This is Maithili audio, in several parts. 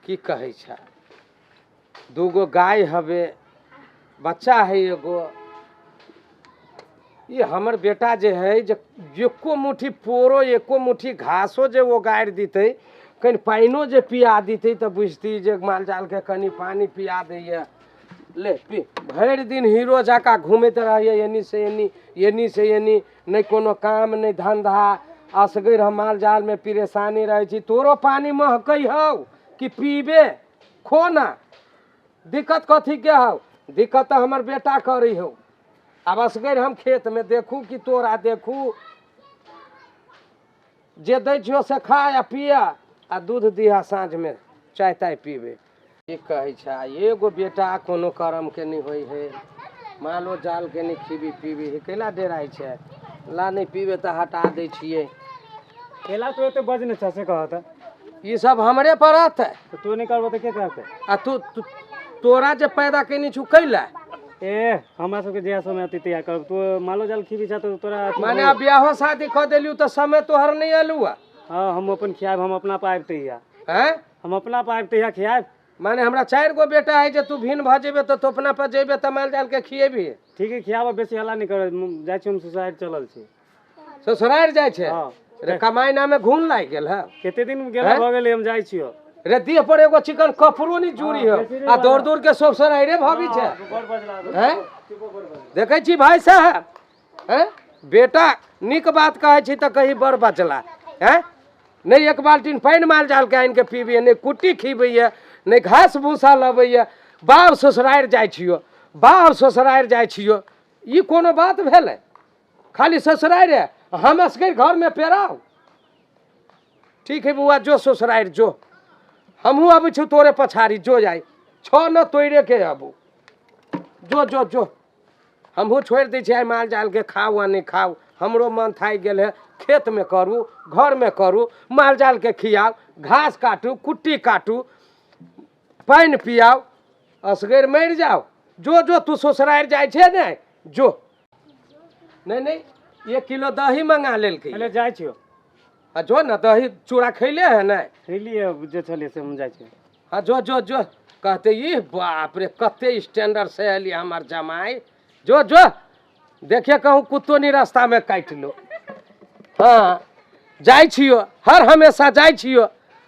की कहै छै दूगो गाय हवे बच्चा है एगो ई हमर बेटा जे है जे एको मुट्ठी पोरो एको मुट्ठी घासो जे ओ गाड़ि दितै कनि पानिओ जे पिया दितै तऽ बुझती जे माल जालके कनि पानि पिया दैए ले पी भरि दिन हीरो जकाँ घूमैत रहैए एनी से एनी एनी से एनी नहि कोनो काम नहि धन्धा असगर हम माल जालमे परेशानी रहै छी तोरो पानि महकै हौ कि पीबे खो ना दिक्कत कथीके हौ दिक्कत तऽ हमर बेटा करै हौ आब असगर हम खेतमे देखू कि तोरा देखू जे दै छियौ से खा आ पिया आ दूध दिहा साँझमे चाय ताय पीबे की कहै छै एगो बेटा कोनो करमके नहि होइ है मालो जालके नहि खीबी पीबी है कैला डेराइ छै ला नहि पीबे तऽ हटा दै छियै केला तू एते बजने छ से कहत ई सब हमरे पर रहतै तऽ तू नहि करबो तऽ के करतै आ तू तोरा जे पैदा केने छु कैला ए हमरा सबके जहिया समय अतै तहिया करब तू मालो जाल खीबी छ तऽ तोरा अथी माने आब बियाहो शादी कऽ देलियौ तऽ समय तोहर नहि एलू हँ हँ हम अपन खियाब हम अपना पर आबि तहिया हैं हम अपना पर आबि तहिया खियाब माने हमरा चारि गो बेटा है जे तू भिन्न भऽ जेबे तऽ तू अपना पर जेबे तऽ माल जाल के खिएबही ठीक है खियाब बेसी हल्ला नहि कर जाइ छी हम सुसाइड चलल छी ससुरारि जाइ छै हँ रे कमाइ नामे घून लागि गेल है कते दिन गेला भऽ गेलै हम जाइ छियो रे देह पर एगो चिकन कपड़ो नहीं जुड़ी हो आ दौड़ दौड़ के सब सराइरे भगी छै बड़ बजला हैं देखै छी भाई साहब हैं बेटा नीक बात कहै छी तऽ कही बड़ बचला हैं नहि एक बाल्टीन पानि माल जालके आनि कऽ पीबैए नहि कुट्टी खीबैए नहि घास भूसा लबैए बाप ससुरारि जाइ छियो बाप ससुरारि जाइ छियो ई कोनो बात भेलै खाली ससुरारि हम असगर घरमे पेराउ ठीक है बौआ जो ससुरारि जो हमहूँ अबै छी तोरे पछाड़ी जो जाइ छौ न तोड़े के आबू जो जो जो हमहूँ छोड़ि दै छियै आइ माल जालके खाउ आ नहि खाउ हमरो मन थाकि गेल है खेतमे करू घरमे करू माल जालके खियाउ घास काटू कुट्टी काटू पानि पियाउ असगर मरि जाउ जो जो तू ससुरारि जाइ छै ने जो नहि नहि एक किलो दही मंगा लेलकै पहिले जाइ छियो आ जो ने दही चूड़ा खैले है ने खैलिए जे छलियै से हम जाइ छियै हाँ जो जो जो कहते ई बाप रे कते स्टैंडर्ड से अली हमार जमाई जो जो देखिए कहूँ कुत्तो नहीं रास्ता में काटि लो हाँ जाइ छियो हर हमेशा जाइ छियो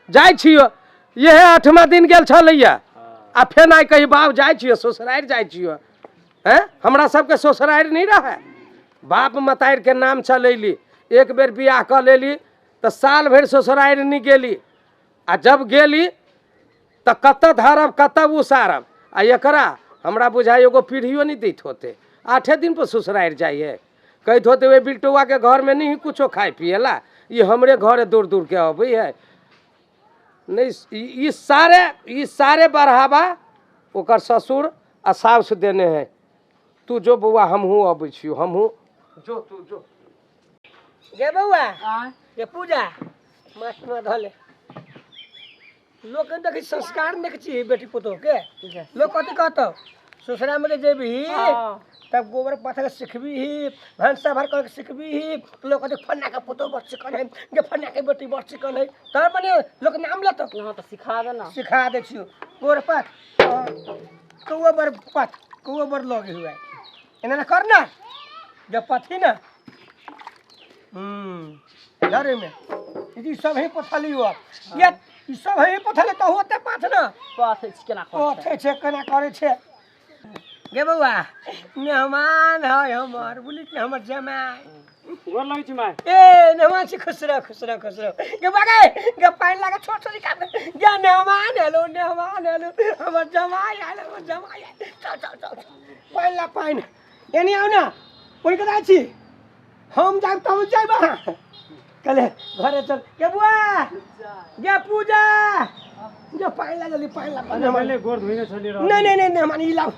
जाइ छियो इहे आठमा दिन गेल छलैया आ फेर आइ कही बाप जाइ छियो ससुरारि जाइ छियो हैं हमरा सबके ससुरारि नहीं रहे बाप मतारि के नाम चलैली एक बेर बियाह कऽ लेली तऽ साल भरि ससुरारि नहि गेली आ जब गेली तऽ कतऽ धरब कतऽ उसारब आ एकरा हमरा बुझाइ एगो पीढ़ियो नहि दैत होतै आठे दिन पर ससुरारि जाइए कहैत होतै ओहि बिल्टुआके घरमे नहि कुछो खाइ पियला ई हमरे घरे दूर दूरके अबै है नहि ई सारे ई सारे बढ़ावा ओकर ससुर आ साउस देने है तू जो बौआ हमहूँ अबै छियौ हमहूँ जो तू जो गे बौआ गे पूजा माथ में धऽ ले लोक के देखी संस्कार नहीं छी बेटी पुतोह के लोग कथी कहतौ ससुरा में जे जेबही तब गोबर पाथर के सिखबीही भनसा भात करके सिखबीही लोग कहतौ फन्ना के पुतोह बड़ चिकन है गे फन्ना के बेटी बड़ चिकन है तब मने लोक नाम लेतौ हाँ तऽ सिखा दे ना सिखा दै छियौ गोबर पाथ कौआ बड़ पाथ कौआ बड़ लगे हुआ एना ना कर ना जब पथी ना धरे में ई सब ही पथली हो ये ई सब ही पथले तो होते पाथ ना पाथ छै केना पथे छै केना करे छै गे बौआ मेहमान है हमर बुझली कि हमर जमाई गोर लगै छी माय ए मेहमान छी खुश रह खुश रह खुश रह गे बौआ गे गे पानि लागे छोट छोट काम गे मेहमान हेलो मेहमान हेलो हमर जमाई आयल हमर जमाई आयल चल चल चल पानि ला पानि एने आउ ना ओहि कतऽ छी हम जायब तऽ हम जायब अहाँ कहले घरे चल गे बुआ गे पूजा गे पानि ला जल्दी पानि ला अच्छा पहिले गोर धोइने छलियै रह नहीं नहीं नहीं नहीं हमारे ई लाओ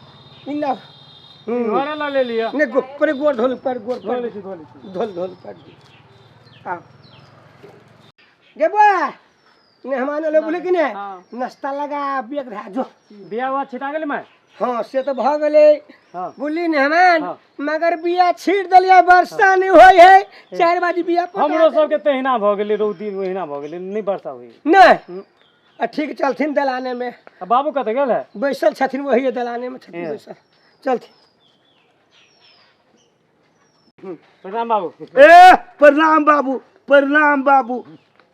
ई लाओ घरे लऽ लेलियै नहीं गो परे गोर धोल पर गोर धो लै छी धो लै छी धोल धोल पर आ गे बुआ मेहमान एलो बोले कि नहीं हाँ। नाश्ता लगा बेग धरा जो बियाह उहा छिटा गेलै माय हाँ से तो भऽ गेलै हाँ बुझली मेहमान हाँ। मगर बिया छीट देलियै वर्षा नहीं होइ है 4 बजे बिया पटा हमरो दे- सबके तहिना भऽ गेलै रौदी ओहिना भऽ गेलै नहि वर्षा होइ नहीं आ ठीक चलथिन दलाने में। आ बाबू कतऽ गेल है? बैसल छथिन, वही दलाने में छथिन बैसल। चलथिन। प्रणाम बाबू। ए प्रणाम बाबू, प्रणाम बाबू।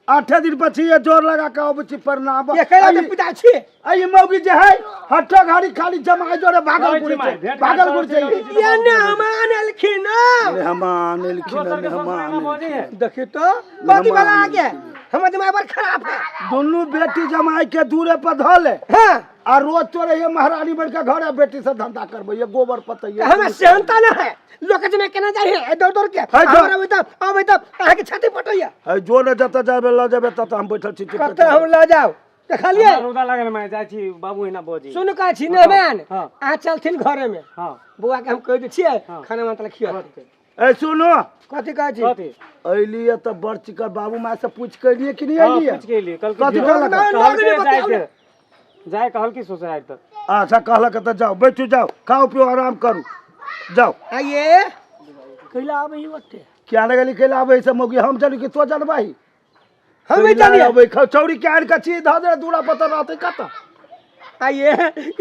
8 दिन પછી ये जोर लगा के अबै छी। प्रणाम। ये कैला तऽ पिता छी। आ ई मौगी जे है हट्ठो घाड़ी खाली जमाई जोरे भागल कहै छी घुरै माय, छै, भेंट भागल घाट घुरै छै। करै छी। ये मेहमान एलखिन। मेहमान एलखिन, दोसर के मेहमान ससुराल में बजै है। देखियौ तो कथी वाला आ गया, हमर दिमाग बड़ खराब है। दुनू बेटी जमाई के दूरे पर धऽ ले। हाँ। आ रोज तोरे ये महारानी बन के घर बेटी से धंधा करबै, ये गोबर पतैये। हमरा सेहनता न है, लोक जमे केना जाइ है दौड़ दौड़ के। है जो। हमरा अबै तब, अबै तब अहाँके छाती पटैया। है जो ने जतऽ जाबे लऽ जेबे ततऽ हम बैठल छी। कतऽ हम लऽ जाउ देखलियै? हमरा रौदा लागल माय, जाइ छी बाबू एना बजी। सुन कहै छी मेहमान, हाँ। अहाँ चलथिन घरे में। हाँ। बौआ के हम कहि दै छियै, हाँ। खाना वाना खिया। ए सुनो, कथी कहै छी? कथी? अयलियै तऽ बड़ चिकर बाबू माय से पूछि के एलियै कि नहि? हाँ, एलियै। पूछि के एलियै। कहलकै कथी जे- कहलक? कहलकै नहि, जाइ बताउ के। जाइ कहल की ससुरारि तऽ। अच्छा कहलक तऽ जाउ, बैठू जाउ, खाउ पिउ आराम करू जाउ। आइए कैला आबै ही ओते? किया नहि गेली कैला आबै से मौगी हम जानी कि तो जानबाही? हम नहि कैला जानिए। अबै खाउ चौरी के आनि कऽ चीज धऽ दे दूरा पर तऽ रहतै कतऽ? आइए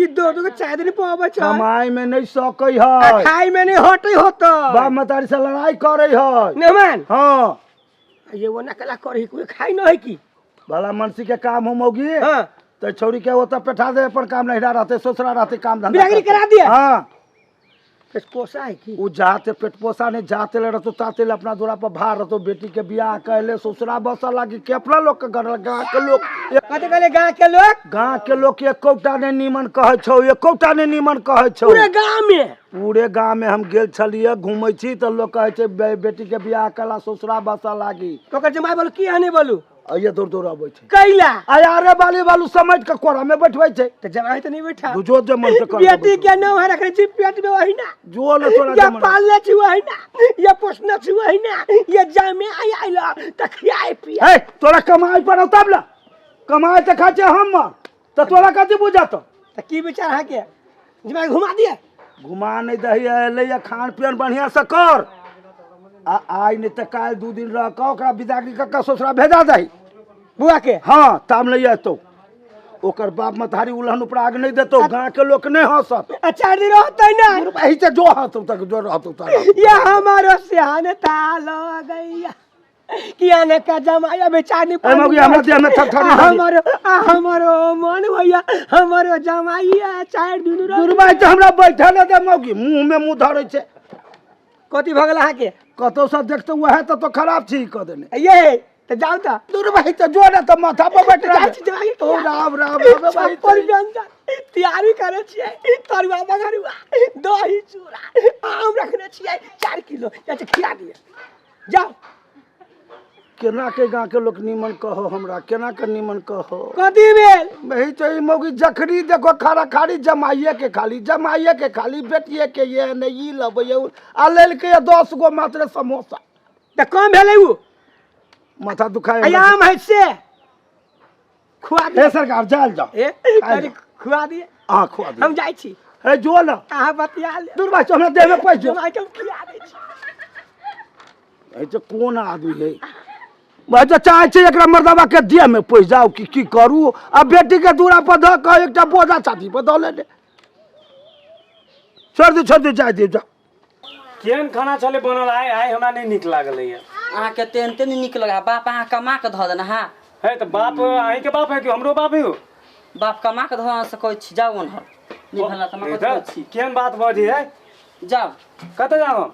ई दो दो के चाय दिन पबै छै। कमाइ में नहि सकै आ है, खाइ में नहि हटै होतै। बाप मतारी से लड़ाई करै है। मेहमान। हाँ। ये वो नकला करही कोई खाइ न है की? भला मनसी के काम हो मौगी। हाँ। तो छौरी के ओतऽ पेठा दे पर काम नहीं रहते, ससुरा रहते काम धंधा बिरागरी करते। करा दिए? हाँ। पेट पोसा है की? उ जाते पेट पोसा नहीं जाते ले रहतो ताते ले अपना दूरा पर भार रहतो। बेटी के बियाह कहले ससुरा बसल लागी के अपना लोग के घर गाँव के लोग। कथी कहले गाँव के लोग? गाँव के लोग एकोटा ने नीमन कहै छौ, एकोटा ने नीमन कहै छौ। पूरे गाँव में? पूरे गाँव में हम गेल छलियै घूमै छी तऽ लोग कहै छै बेटी के बियाह कला ससुरा बसल लागी। ओकर जमाई बोलू की हने बोलू? अइये दौड़ दौड़ अबै छै। कैला? आय अरे बाली बालू समझ के कोरा में बैठबै छै। तऽ जमाई तऽ नहीं बैठा। जो जे मन से कर बेटी के नाम है रखने छी पेट में वही ना। जो ने तोरा या जमन। पालने छी वही ना, या पोसने छी वही ना, या जामे आई आइला तऽ खियाए पिया। हे तोरा कमाई पर तब ना, कमाई तऽ खाइ छै हम तऽ तोरा कथी बुझात? तऽ की विचार अहाँके? जमाई घुमा दिए? घुमा नहीं दही एलै या खान पियन बढ़िया से कर आ आइ नहीं तऽ काल्हि 2 दिन रह कऽ ओकरा विदागरी कऽ कऽ ससुरा भेजा दही बुआ के। हाँ ताम नहीं एतौ, ओकर बाप मतारी उलहन उपराग नहीं देतौ, गाँव के लोग नहीं हंसत। आ 4 दिन रहतै ना। एही से जो हंसतौ तक जो रहतौ तक रहतौ। ये हमारो सिहान ताल गैया किया ने का जमाई अबे चार दिन ए मौगी, हमरा देह में थरथरी आ हमारो, आ हमारो मन भैया, हमारो जमाई आ 4 दिन रह। दुर्बा तऽ हमरा बैठल दे मौगी, मुँह में मुँह धरै छै। कथी भऽ गेल अहाँके? कतौ से देखतौ वएह तऽ तो खराब छी कऽ देने। ये तऽ जाउ तऽ। दुर्बा तऽ जो ने तऽ माथा पर बैठ जाइ छी, जमाई के। ओ राम, राम, राम, राम, छप्पन व्यंजन तैयारी करै छियै, तरुआ बघरुआ दही चूड़ा आम रखने छियै 4 किलो, जाइ छी खिया दिअ जाउ। केना के गाँव के लोग नीमन कहो हमरा, केना के नीमन कहो? कथी भेल? वही तो ई मौगी जखनी देखो खारा खारी जमाइए के खाली, जमाइए के खाली, बेटिए के ये ने ई लबै ये उ, आ लेलकै ये 10 गो मात्र समोसा। तऽ कम भेलै उ? माथा दुखाय आ आम है से खुआ दिअ। हे सरकार जाल जाओ। ए, आयल कनी जाओ। खुआ दिअ। अहाँ खुआ दिअ। हम जाइ छी। हे जो ना। अहाँ बतिया ले। दूर भाई, हमरा देह में पैस जो। जमाई के हम खिया दै छी। ए जे कोन आदमी है? भाई तऽ चाहै छै एकरा मर्दाबा के देह में पैस जाओ कि की करू? आ बेटी के दूरा पर धऽ कऽ एकटा बोझा छाती पर धऽ लेने। छोड़ दे, छोड़ दे, जाय दे, जाओ। केहन खाना छलै बनल आइ? आइ हमरा नहि नीक लागल है। अहाँके तेहन तेहन नीक लगा, बाप अहाँ कमा कऽ धऽ देने। हाँ। है तऽ बाप अहींके बाप है कि हमरो बाप है? बाप कमा कऽ धऽ सकै छी, जाउ ओन्हर। नहि भेल तऽ कमा कऽ धऽ छी। केहन बात बजै है? जाउ। कतऽ जाउ हम?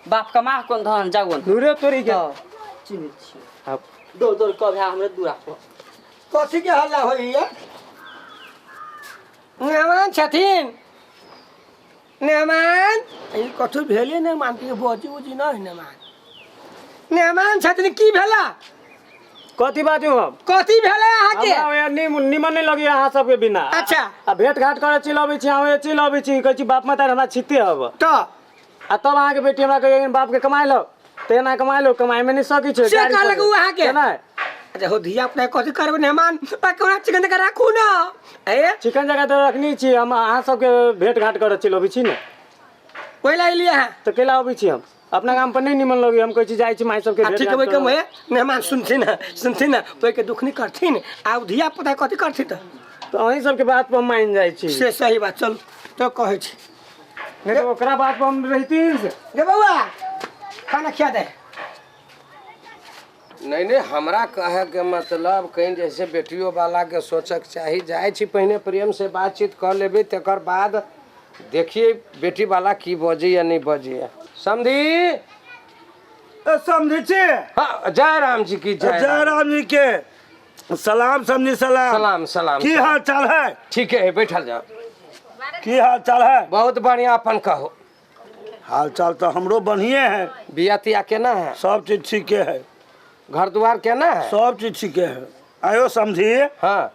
बाप कमा कऽ कोन धन, जाउ ओन्हर। दूरे तोरी के। तऽ चिन्है छी। आब। दौड़ दौड़ कऽ भए हमरे दूरा पर। कथी के हल्ला होइया? मेहमान छथिन। मेहमान ई कथी भेलै ने मान के बजी उजी नहि मेहमान। मेहमान छथिन की भेला? कथी बाजू हम? कथी भेलै अहाँके? हमरा ओया निमन नहि लगैया अहाँ सबके बिना। अच्छा। आ भेंट घाट करऽ चलि अबै छी, अहाँ ओया चलि अबै छी, कहै छी बाप माता हमरा छिते हब। तऽ? आ तब अहाँके बेटी हमरा कहैया बाप के कमाइ लो, तऽ एना कमाइ लो, कमाइ मे नहि सकै छै। से गाड़ी कहलक पर। उ अहाँके? केना? अच्छा हो धिया पुता कथी करबै मेहमान? आ कोना चिकन जगह राखू ना। ए? चिकन जगह तऽ रखनी छी हम, अहाँ सबके भेंट घाट करऽ चलि अबै छी ने। कोइ ला एलियै अहाँ? तऽ कैला अबै छी हम? अपना गाम पर नहीं निमन लगी हम कहै छी जाइ छी माय सबके आ भेंट ठीक है घाट ओहिके करब। मे मेहमान सुनथिन सुनथिन ओहिके दुख नहीं करथिन आ उ धिया पुता कथी करथिन तऽ तऽ अहीं सबके बात पर हम मान जाइ छी से सही बात चल तो कहै छी नहीं तो ओकरा बात पर हम रहिती से गे बौआ खाना खिया दे नहीं नहीं, हमरा कहे के मतलब कहीं जैसे बेटियों वाला के सोचक चाही। जाइ छी पहिने प्रेम से बातचीत कर लेबै, तकर बाद देखिए बेटी वाला की बजे या नहीं बजे। समझी? ए, समझी छी? हाँ, जय राम जी की जय। जय राम जी के सलाम समझी, सलाम। सलाम सलाम। की हाल चाल है? ठीक है, बैठल जाओ। की हाल चाल है? बहुत बढ़िया, अपन कहो। हाल चाल तो हमरो बढ़िए है। बिया तिया केना है? सब चीज ठीके है। घर द्वार केना है? सब चीज ठीके है। आयो समझी। हाँ।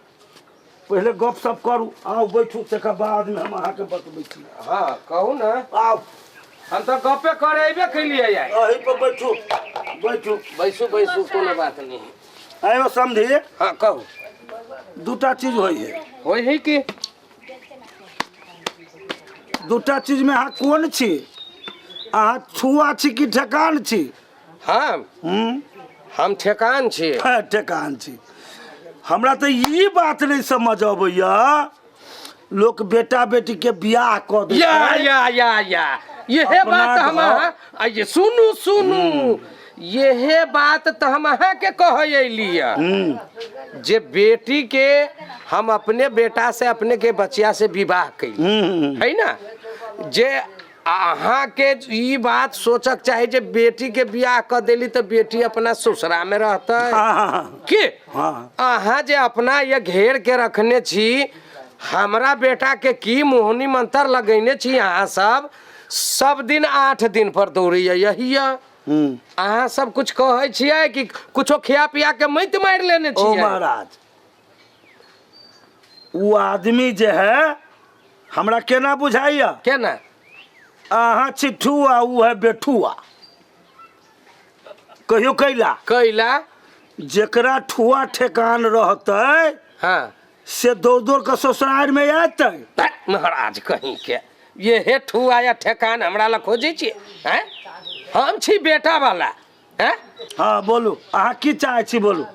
पहिले गप सप करू, आउ बैठू, तकर बाद में हम अहाँके बतबै छी। हाँ कहू ना। आउ। हम तो गपे करे अयबे कैलियै आइ। अही पर बैठू, बैठू। बैसू बैसू, कोनो बात नहीं। आयो समझी। हाँ कहू। दूटा चीज होइ है। होइ है की? दूटा चीज में अहाँ कोन छी? अहाँ छुआ छी कि ठेकान छी? हम? हम ठेकान छी। हाँ, ठेकान छी। हमरा तऽ ई बात नहीं समझ अबैया, लोक बेटा बेटी के बियाह कऽ दै या छै। या या या यहे अपना बात हम घर- अहाँ आइए सुनू सुनू, यहे बात तऽ हम अहाँके कहै अयलियै जे बेटी के हम अपने बेटा से अपने के बचिया से विवाह कैली है ना, जे अहाँके ई बात सोचक चाही जे बेटी के बियाह कऽ देली तऽ बेटी अपना ससुरा में रहतै। हाँ, हाँ, हाँ। के हाँ। अहाँ जे अपना ये घेर के रखने छी, हमरा बेटा के की मोहनी मंत्र लगैने छी अहाँ सब? सब दिन 8 दिन पर दौड़ैया यही है। अहाँ सब कुछ कहै छियै कि कुछो खिया पिया के मत मारि लेने ओ छियै? महाराज, ओ आदमी जे है हमरा केना बुझाइया? केना? अहाँ चिट्ठुआ, उ है बेठुआ। कहियो कैला? कैला? जेकरा ठुआ ठेकान रहतै, हाँ, से दौड़ दौड़ के ससुराल में आयतै। महाराज कहीं के ये हे ठुआ या ठेकान हमरा लग खोजै छियै? हैं? हम छी बेटा वाला। हैं? हाँ बोलू, अहाँ की चाहै छी बोलू?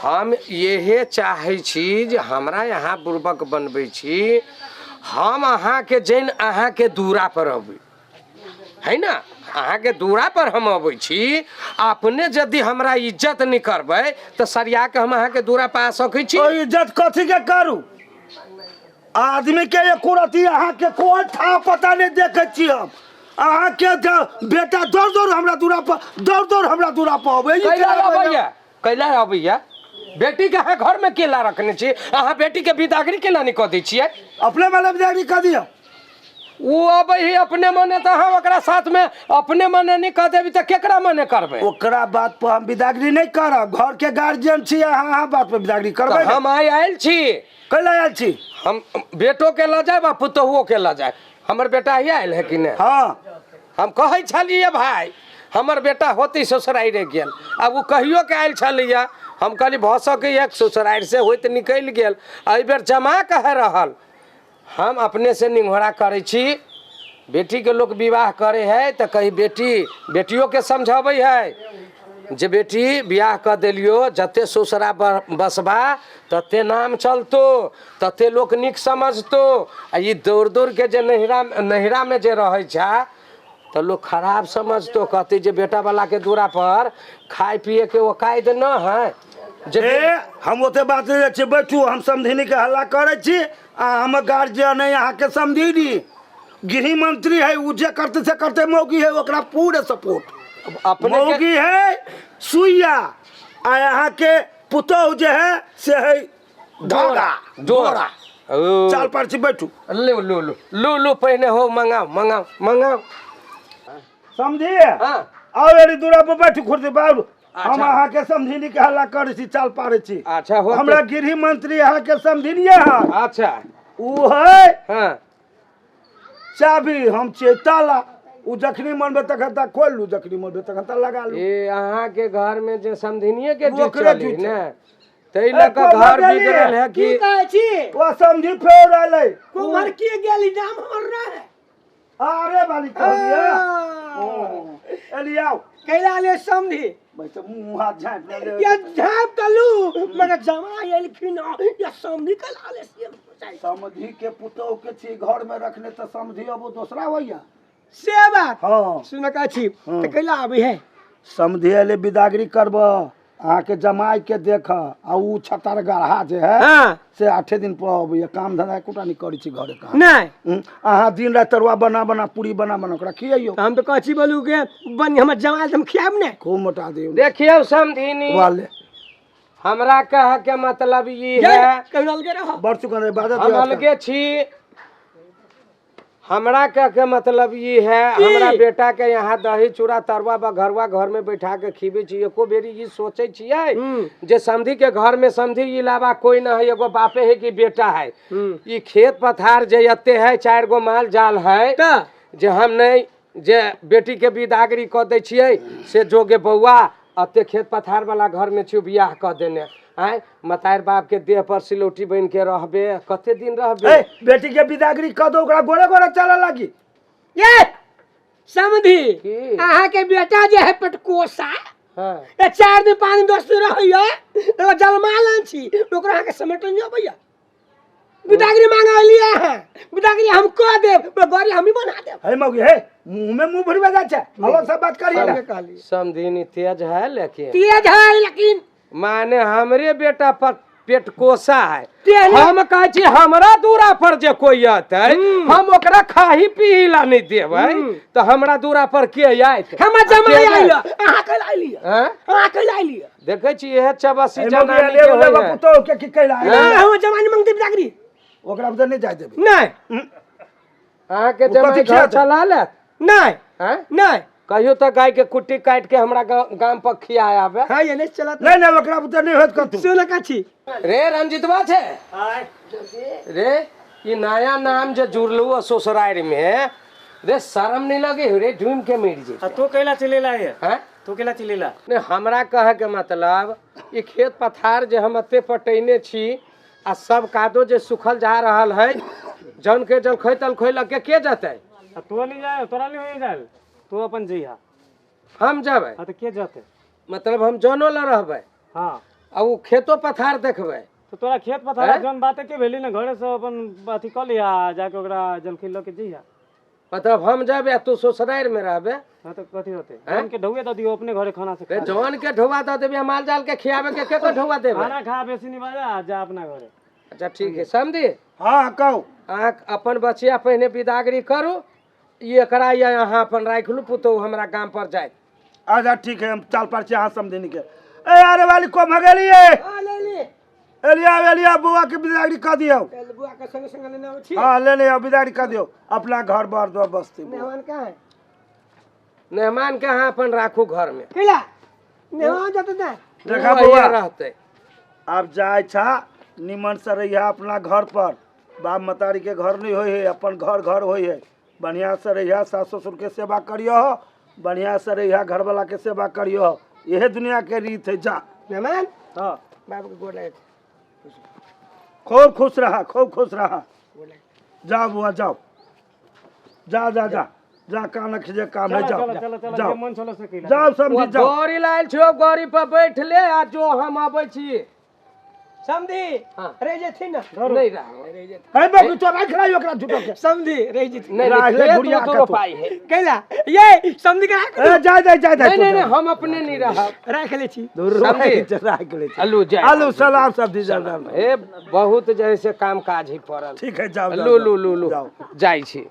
हम यहे चाहै छी जे हमरा यहाँ बुड़बक बनबै छी, हम अहाँके जैन अहाँके दूरा पर अबै है ना, अहाँके दूरा पर हम अबै छी, अपने यदि हमरा इज्जत नहीं करबै तऽ सरिया के हम अहाँके दूरा पर आ सकै छी? ओ इज्जत कथी के करू? आदमी के एको रति अहाँके कोई था पता नहीं देखै छी हम। अहाँके बेटा दौड़ दौड़ हमरा दूरा पर, दौड़ दौड़ हमरा दूरा पर अबै। ई कैला केना अबैया? कैला अबैया? बेटी के अहाँ घर में केला रखने छी, अहाँ बेटी के बिदागरी केला नहीं कऽ दै छियै? अपने मने बिदागरी कऽ दिअ। ओ अबै ही अपने मने, तऽ अहाँ ओकरा साथ में अपने मने नहीं कऽ देबी तऽ केकरा मने करबै? ओकरा बात पर हम बिदागरी नहीं करब, घर के गार्जियन छी अहाँ, अहाँ बात पर बिदागरी करबै। तऽ हम आइ आयल छी। कैला आयल छी? हम बेटो के लऽ जायब आ पुतोहुओ के लऽ जायब। हमर बेटा ही आयल है कि नहि? हाँ। हम कहै छलियै भाई हमर बेटा होती ससुराइरे गेल, आब ओ कहियो के आयल छलैया, हम कहली भऽ सकैए ससुराइर से होइत निकलि गेल, एहिबेर जमा कहे रहल। हम अपने से निंघोरा करै छी, बेटी के लोक विवाह करे है तऽ कही बेटी बेटियो के समझाबै है जे बेटी बियाह कऽ देलियो, जते ससुरा बसबा तते नाम चलतो, तते लोक नीक समझतो। आ ई दौड़ दौड़ के जे नैहरा में जे रहै छै तऽ लोक खराब समझतो, कहते जे बेटा वाला के दूरा पर खाय पिए के औकात न है। जे ए, हम ओते बात नहीं छी, बैठू, हम समधिनी के हल्ला करै छी आ हम गार्जियन है अहाँके समधिनी, गृह मंत्री है, उ जे करते से करते, मौगी है ओकरा पूरे सपोर्ट। अपने के मौगी है सुइया आ अहाँके पुतोहु जे है से है धागा डोरा। ओ। चाल पर छी, बैठू। लो लो लो लो लो, पहिने हो, मंगाओ मंगाओ मंगाओ। समझिए? हाँ। आओ एरी दूरा पर बैठू, कुर्सी पर आउ। हम अच्छा। अहाँके समधिनी के हल्ला करै छी, चाल पारै छी। अच्छा, हो हमरा गृह मंत्री अहाँके समधिनिये है। अच्छा। उ है। हाँ। चाबी, हम छियै ताला, उ जखनी मन भेल तखन ता खोलि लू, जखनी मन भेल तखन ता लगा लू। ए अहाँके घर में जे समधिनिये के ओकरे जुट चली जुट। ने, तै लऽ कऽ ए, घर कोन बिगड़ल है की कि कहै छी? ओ समझी फेर एलै। कुम्हर की गेली, नाम हमर रहे। अरे वाली कहलिए ओ एलियाओ कैला ले समझी भाई तो मुंह हाथ झाँप ले या झाँप तलू मगर जमाई एलखिन या समझी कैला ले से समझी के पुतोह के छी घर में रखने तो समझी अब वो दूसरा होइया से बात हाँ सुन का छी हाँ। त कैला आबी है समझी अले बिदागरी करब अहाँके जमाई के देख आ उ छतर गढ़ा जे है हाँ से 8 दिन पर अबैया काम धंधा एकोटा नहीं करै छी घरे कहाँ नहीं अहाँ दिन राति तरुआ बना बना पूरी बना बना ओकरा खियैयो हम तो कहै छी बोलू के बन हमर जमाई त हम खियाब ने खूब मोटा दियौ देखियौ समधिनी वाले हमरा कह के मतलब ई ये है कहियो अलगे रहो बड़ चुकन रे बाजत हम अलगे छी। हमरा कह के मतलब ई है की? हमरा बेटा के यहाँ दही चूड़ा तरुआ बघरुआ घर में बैठा के खीबे छी। एको बेरी ई सोचे छियै जे समधी के घर में समधी अलावा कोई न है, एगो बापे है कि बेटा है। ई खेत पथार जे एते है 4 गो माल जाल है त जे हम नहीं जे बेटी के बिदागरी कऽ दै छियै से जोगे बौआ एते खेत पथार वाला घर में छियौ बियाह कऽ देने आँय मतार बाप के देह पर सिलौटी बन के रहबे कते दिन रहबे। ए बेटी के बिदागरी कऽ दो ओकरा गोरे गोरे चले लागी। ये समधी की? अहाँ के बेटा जे है पटकोसा हाँ ए 4 दिन 5 दिन 10 दिन रहैया एगो जलमालन छी ओकरा अहाँ के समेटल नहीं अबैया। बिदागरी मांगा लिया अहाँ बिदागरी हम कऽ देब पर गरी हम ही बना देब। हे मौगी हे मुंह में मुंह भरबे जाइ छै अलग से बात करिए ना। कहलिए समधिनी तेज है लेकिन तेज है लेकिन माने हमरे बेटा पर पेटकोसा है। तेज हम कहै छी हमरा दूरा पर जे कोई अतै हम ओकरा खाही पीही ला नहीं देबै तऽ हमरा दूरा पर के आयत? हमर जमाई आइल अहाँ कैला आइलियै आँय? अहाँ कैला आइलियै? देखै छी इहे चबसी हे मौगी जनानी ले के ले होय है। पुतोह के की कैला आइल? नहीं हमर जमाई नहीं मंगते बिदागरी ओकरा उधर नहीं जाय देबै। नहीं अहाँके ओ जमाई कथी घर खियात? चला लेत? नहीं आँय? नहीं कहियो तऽ गाय के कुट्टी काटि के हमरा गाम पर खिया आबे। हाँ ये नहीं चलत नहीं नहीं ओकरा उधर नहीं होत कतौ। सुन का छी रे रंजितवा छै रे ई नया नाम जे जुड़लू ससुरारि में रे शर्म नहीं लगे रे ढूम के मरि जेतै। आ तू कैला चिल्लेला ये हैं? तू कैला चिल्लेला? नहीं हमरा कहे के मतलब ई खेत पथार जे हम एते पटैने छी आ सब कादो जे सुखल जा रहल है जौन के जलखै तलखै लग के जेतै? आ तू नहीं जाए तोरा नहीं होई जाए तू अपन जइहा। हम जेबै? हाँ तो के जेतै? मतलब हम जौनो लऽ रहबै। हाँ आ उ खेतो पथार देखबै। तो तोरा खेत पथार जौन बात के भेली ने घरे से अपन अथी कऽ लिहा जाके ओकरा जलखै लऽ के जइहा। मतलब हम जेबै आ तू ससुरारि में रहबे? हाँ तो कथी होतै जौन के ढौए दऽ दियौ अपने घरे खाना से रे खा। जौन के ढौआ दऽ देबै माल जाल के खियाबे के के ढौआ देबै? खाना खा बेसी नहीं बाजा आ जा अपना घरे। अच्छा ठीक है समझी। हाँ कहू। अहाँ अपन बचिया पहिने बिदागरी करू ई एकरा या अहाँ अपन राखि लू पुतोहु हमरा गाम पर जायत। अच्छा ठीक है हम चाल पर छी अहाँ समझनी के। ए अरे वाली को भगेलिए हाँ ले ले एलिया एलिया बौआ के बिदागरी कऽ दियौ। चल बुआ के संग संग लेने आबै छी। हाँ ले ले बिदागरी कऽ दियौ अपना घर बर दो बस्ती मेहमान कहाँ है? मेहमान के अहाँ अपन राखू घर में। कैला मेहमान जतै नहीं देखा ओ बौआ रहतै। आब जाय छा निमन से रहिया अपना घर पर बाप मतारी के घर नहीं होय है अपन घर घर होय है। बढ़िया से रहिया सास ससुर के सेवा करियो बढ़िया से रहिया घरवाला के सेवा करियो यह दुनिया के रीत है। जा मेहमान हाँ बाप के गोर लगे। खूब खुश रहा खूब खुश रहा। जाओ बुआ जाओ जा जा जा जा कान खिजे काम है जाओ जाओ मन चलो से कैला जाओ समझी जाओ। गौरी लायल छियौ गौरी पर बैठ ले आ जो हम अबै छी। समधी हाँ। रह जेथिन ना नहीं रहब। हे बाबू तो राख लाई ओकरा झूठो के। समधी रह जेथिन। नहीं राख ले खेत गुड़िया में तो के तू। रोपाई है। कैला ये समधी के राख ए जाय जाय जाय नहीं नहीं नहीं हम अपने नहीं रहब। राख ले छी। समझी? राख ले छी। आलू जाय आलू सलाम सब्जी जाओ। ए बहुत जैसे काम काज ही पड़ल। ठीक है जाओ लू लू लू लू जाओ जाइ छी।